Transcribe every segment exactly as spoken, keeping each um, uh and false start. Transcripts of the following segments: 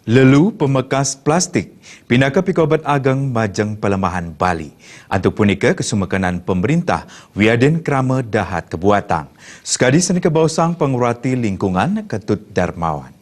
Lelu pemekas plastik pinaka pikobat ageng majeng palemahan Bali. Antuk punika kasumekenan pemerintah wiadin krama dahat kebuatang. Sekadi sane kabaosang pangurati lingkungan Ketut Darmawan.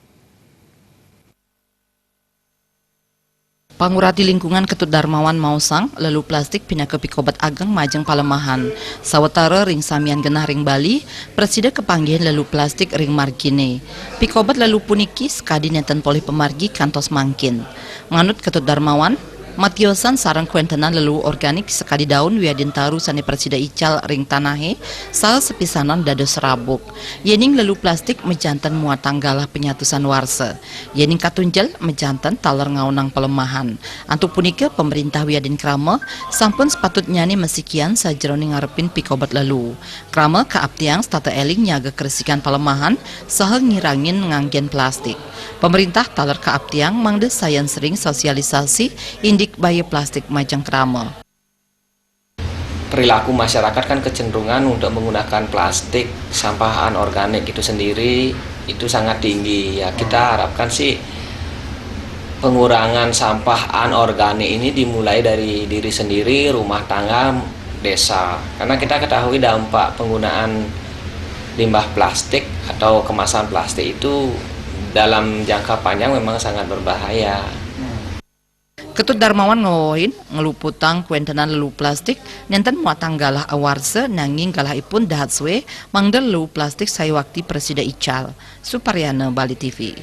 Pangurati lingkungan Ketut Darmawan maosang, lelu plastik pinaka pikobat ageng majeng palemahan. Sawetara ring samian genah ring Bali, prasida kapanggihin lelu plastik ring margine. Pikobat lelu puniki sekadi nenten polih pamargi kantos mangkin. Manut Ketut Darmawan, matiosan sareng kwentenan lelu organik sakadi daun wiadin taru sane prasida ical ring tanahe, saha sapisanan dados rabuk. Yening lelu plastik majanten muatang galah panyatusan warsa. Yening katunjel majanten taler ngaonang palemahan. Antuk punika, pemerintah wiadin krama sampun sapatutnyane masikian sajeroning ngarepin pikobat lelu. Krama kaaptiang setata eling nyaga keresikan palemahan saha ngirangin nganggen plastik. Pemerintah taler kaaptiang mangda sayan sering sosialisasi indik baya plastik majeng krama. Perilaku masyarakat kan kecenderungan untuk menggunakan plastik, sampah anorganik itu sendiri itu sangat tinggi. Ya, kita harapkan sih pengurangan sampah anorganik ini dimulai dari diri sendiri, rumah tangga, desa. Karena kita ketahui dampak penggunaan limbah plastik atau kemasan plastik itu dalam jangka panjang memang sangat berbahaya. Ketut Darmawan ngawewehin, ngluputang kwentenan lelu plastik nenten muatang galah awarsa, nanging galahipun dahat sue mangda lelu plastik sayuwakti prasida ical. Suparyana, Bali T V.